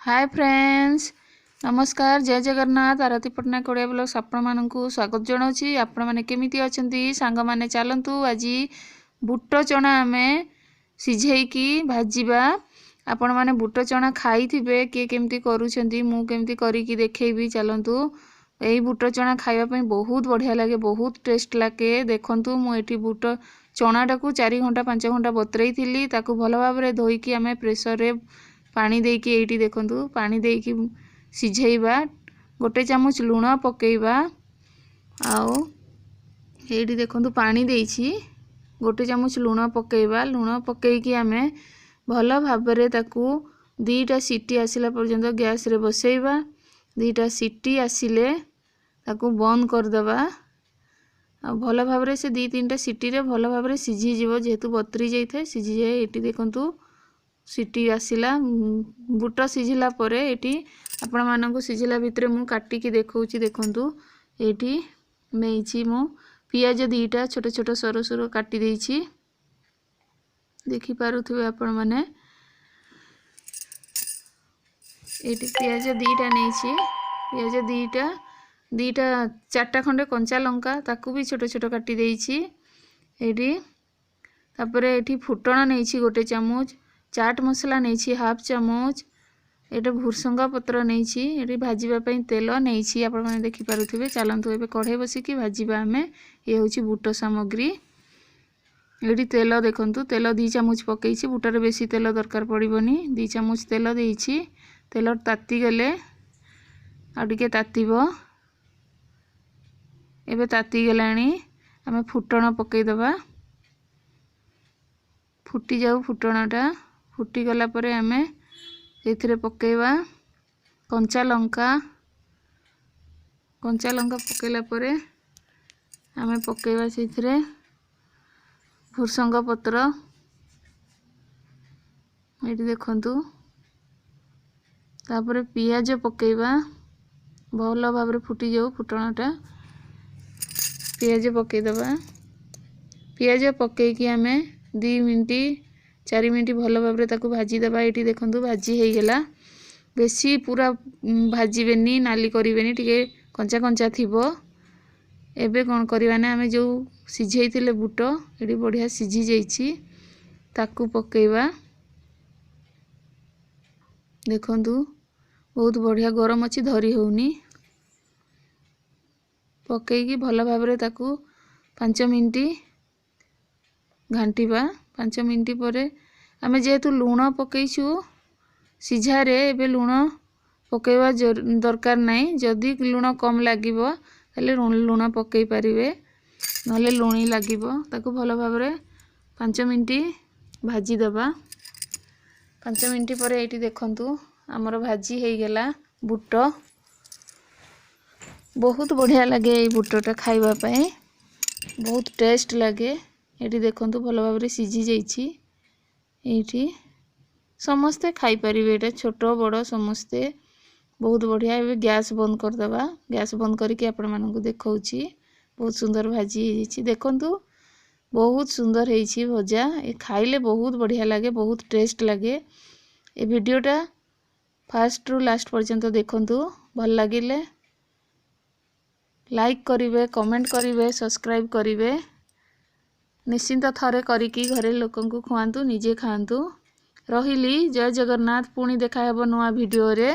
ହାଏ friends, ନମସ୍କାର, ଜୟ ଜଗନ୍ନାଥ। ଆରତୀ Patnaik Odia blogs ଆପଣମାନଙ୍କୁ ସ୍ୱାଗତ ଜଣାଉଛି। ଆପଣମାନେ କେମିତି ଅଛନ୍ତି ସାଙ୍ଗମାନେ? ଚାଲନ୍ତୁ ଆଜି ବୁଟ ଚଣା ଆମେ ସିଝେଇକି ଭାଜିବା। ଆପଣମାନେ ବୁଟ ଚଣା ଖାଇଥିବେ, କିଏ କେମିତି କରୁଛନ୍ତି ମୁଁ କେମିତି କରିକି ଦେଖେଇବି। ଚାଲନ୍ତୁ, ଏଇ ବୁଟ ଚଣା ଖାଇବା ପାଇଁ ବହୁତ ବଢ଼ିଆ ଲାଗେ, ବହୁତ ଟେଷ୍ଟ ଲାଗେ। ଦେଖନ୍ତୁ, ମୁଁ ଏଠି ବୁଟ ଚଣାଟାକୁ 4 ଘଣ୍ଟା 5 ଘଣ୍ଟା ବତୁରେଇଥିଲି। ତାକୁ ଭଲ ଭାବରେ ଧୋଇକି ଆମେ ପ୍ରେସରରେ ପାଣି ଦେଇକି, ଏଇଠି ଦେଖନ୍ତୁ, ପାଣି ଦେଇକି ସିଝେଇବା। 1 ଚାମଚ ଲୁଣ ପକାଇବା। ଆଉ ଏଇଠି ଦେଖନ୍ତୁ, ପାଣି ଦେଇଛି, 1 ଚାମଚ ଲୁଣ ପକାଇବା। ଲୁଣ ପକାଇକି ଆମେ ଭଲ ଭାବରେ ତାକୁ 2ଟା ସିଟି ଆସିଲା ପର୍ଯ୍ୟନ୍ତ ଗ୍ୟାସ୍ରେ ବସେଇବା। 2ଟା ସିଟି ଆସିଲେ ତାକୁ ବନ୍ଦ କରିଦେବା। ଆଉ ଭଲ ଭାବରେ ସେ 2 3ଟା ସିଟିରେ ଭଲ ଭାବରେ ସିଝିଯିବ, ଯେହେତୁ ବତୁରି ଯାଇଥାଏ ସିଝିଯାଏ। ଏଠି ଦେଖନ୍ତୁ, ସିଟି ଆସିଲା। ବୁଟ ସିଝିଲା ପରେ ଏଠି ଆପଣମାନଙ୍କୁ ସିଝିଲା ଭିତରେ ମୁଁ କାଟିକି ଦେଖାଉଛି। ଦେଖନ୍ତୁ, ଏଇଠି ନେଇଛି ମୁଁ ପିଆଜ 2ଟା, ଛୋଟ ଛୋଟ ସରୁ ସରୁ କାଟି ଦେଇଛି, ଦେଖିପାରୁଥିବେ ଆପଣମାନେ। ଏଇଠି ପିଆଜ 2ଟା ନେଇଛି, ପିଆଜ 2ଟା, 2ଟା 4ଟା ଖଣ୍ଡେ କଞ୍ଚା ଲଙ୍କା, ତାକୁ ବି ଛୋଟ ଛୋଟ କାଟି ଦେଇଛି ଏଇଠି। ତାପରେ ଏଠି ଫୁଟଣ ନେଇଛି 1 ଚାମଚ, ଚାଟ୍ ମସଲା ନେଇଛି ହାଫ୍ ଚାମଚ, ଏଇଟା ଭୃସଙ୍ଗା ପତ୍ର ନେଇଛି, ଏଠି ଭାଜିବା ପାଇଁ ତେଲ ନେଇଛି, ଆପଣମାନେ ଦେଖିପାରୁଥିବେ। ଚାଲନ୍ତୁ ଏବେ କଢ଼େଇ ବସିକି ଭାଜିବା ଆମେ। ଇଏ ହେଉଛି ବୁଟ ସାମଗ୍ରୀ। ଏଇଠି ତେଲ ଦେଖନ୍ତୁ, ତେଲ 2 ଚାମଚ ପକାଇଛି। ବୁଟରେ ବେଶୀ ତେଲ ଦରକାର ପଡ଼ିବନି। 2 ଚାମଚ ତେଲ ଦେଇଛି। ତେଲ ତାତିଗଲେ, ଆଉ ଟିକେ ତାତିବ, ଏବେ ତାତିଗଲାଣି, ଆମେ ଫୁଟଣ ପକାଇଦେବା। ଫୁଟିଯାଉ ଫୁଟଣଟା। ଫୁଟିଗଲା ପରେ ଆମେ ସେଇଥିରେ ପକାଇବା କଞ୍ଚା ଲଙ୍କା। କଞ୍ଚା ଲଙ୍କା ପକାଇଲା ପରେ ଆମେ ପକାଇବା ସେଇଥିରେ ଭୃସଙ୍ଗ ପତ୍ର। ଏଇଠି ଦେଖନ୍ତୁ। ତାପରେ ପିଆଜ ପକାଇବା। ଭଲ ଭାବରେ ଫୁଟିଯାଉ ଫୁଟଣଟା, ପିଆଜ ପକାଇଦେବା। ପିଆଜ ପକାଇକି ଆମେ 2 ମିନିଟ୍ 4 ମିନିଟ୍ ଭଲ ଭାବରେ ତାକୁ ଭାଜିଦେବା। ଏଇଠି ଦେଖନ୍ତୁ, ଭାଜି ହେଇଗଲା। ବେଶୀ ପୁରା ଭାଜିବେନି, ନାଲି କରିବେନି, ଟିକେ କଞ୍ଚା କଞ୍ଚା ଥିବ। ଏବେ କ'ଣ କରିବା ନା, ଆମେ ଯେଉଁ ସିଝେଇଥିଲେ ବୁଟ, ଏଠି ବଢ଼ିଆ ସିଝି ଯାଇଛି, ତାକୁ ପକାଇବା। ଦେଖନ୍ତୁ, ବହୁତ ବଢ଼ିଆ ଗରମ ଅଛି, ଧରି ହେଉନି। ପକାଇକି ଭଲ ଭାବରେ ତାକୁ 5 ମିନିଟ୍ ଘାଣ୍ଟିବା। 5 ମିନିଟ୍ ପରେ ଆମେ ଯେହେତୁ ଲୁଣ ପକାଇଛୁ ସିଝାରେ, ଏବେ ଲୁଣ ପକାଇବା ଦରକାର ନାହିଁ। ଯଦି ଲୁଣ କମ୍ ଲାଗିବ ତାହେଲେ ଲୁଣ ପକାଇ ପାରିବେ, ନହେଲେ ଲୁଣି ଲାଗିବ। ତାକୁ ଭଲ ଭାବରେ 5 ମିନିଟ୍ ଭାଜିଦେବା। 5 ମିନିଟ୍ ପରେ ଏଇଠି ଦେଖନ୍ତୁ, ଆମର ଭାଜି ହେଇଗଲା ବୁଟ। ବହୁତ ବଢ଼ିଆ ଲାଗେ ଏଇ ବୁଟଟା ଖାଇବା ପାଇଁ, ବହୁତ ଟେଷ୍ଟ ଲାଗେ। ଏଇଠି ଦେଖନ୍ତୁ, ଭଲ ଭାବରେ ସିଝି ଯାଇଛି। ଏଇଠି ସମସ୍ତେ ଖାଇପାରିବେ ଏଇଟା, ଛୋଟ ବଡ଼ ସମସ୍ତେ, ବହୁତ ବଢ଼ିଆ। ଏବେ ଗ୍ୟାସ୍ ବନ୍ଦ କରିଦେବା। ଗ୍ୟାସ୍ ବନ୍ଦ କରିକି ଆପଣମାନଙ୍କୁ ଦେଖାଉଛି, ବହୁତ ସୁନ୍ଦର ଭାଜି ହେଇଯାଇଛି। ଦେଖନ୍ତୁ, ବହୁତ ସୁନ୍ଦର ହେଇଛି ଭଜା। ଏ ଖାଇଲେ ବହୁତ ବଢ଼ିଆ ଲାଗେ, ବହୁତ ଟେଷ୍ଟ ଲାଗେ। ଏ ଭିଡ଼ିଓଟା ଫାଷ୍ଟରୁ ଲାଷ୍ଟ ପର୍ଯ୍ୟନ୍ତ ଦେଖନ୍ତୁ। ଭଲ ଲାଗିଲେ ଲାଇକ୍ କରିବେ, କମେଣ୍ଟ କରିବେ, ସବସ୍କ୍ରାଇବ୍ କରିବେ। ନିଶ୍ଚିନ୍ତ ଥରେ କରିକି ଘରେ ଲୋକଙ୍କୁ ଖୁଆନ୍ତୁ, ନିଜେ ଖାଆନ୍ତୁ। ରହିଲି, ଜୟ ଜଗନ୍ନାଥ। ପୁଣି ଦେଖାହେବ ନୂଆ ଭିଡ଼ିଓରେ।